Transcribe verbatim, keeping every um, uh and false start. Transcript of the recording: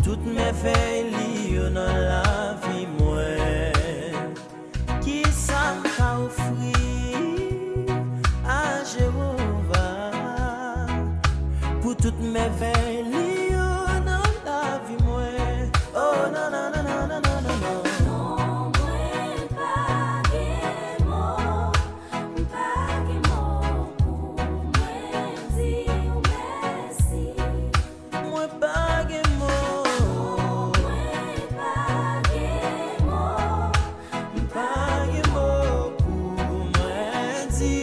Tout mèvèy li yo nan lavi mwen. Kisa m ka ofri a Jewova pou tout mèvèy li yo nan lavi mwen? Oh, non, non, non, non, non, non, non, non. Non, mwen pa gen mo, m pa gen mo pou mwen di w mèsi. Mwen pa gen mo. Mwen pa gen mo. M pa gen mo pou mwen di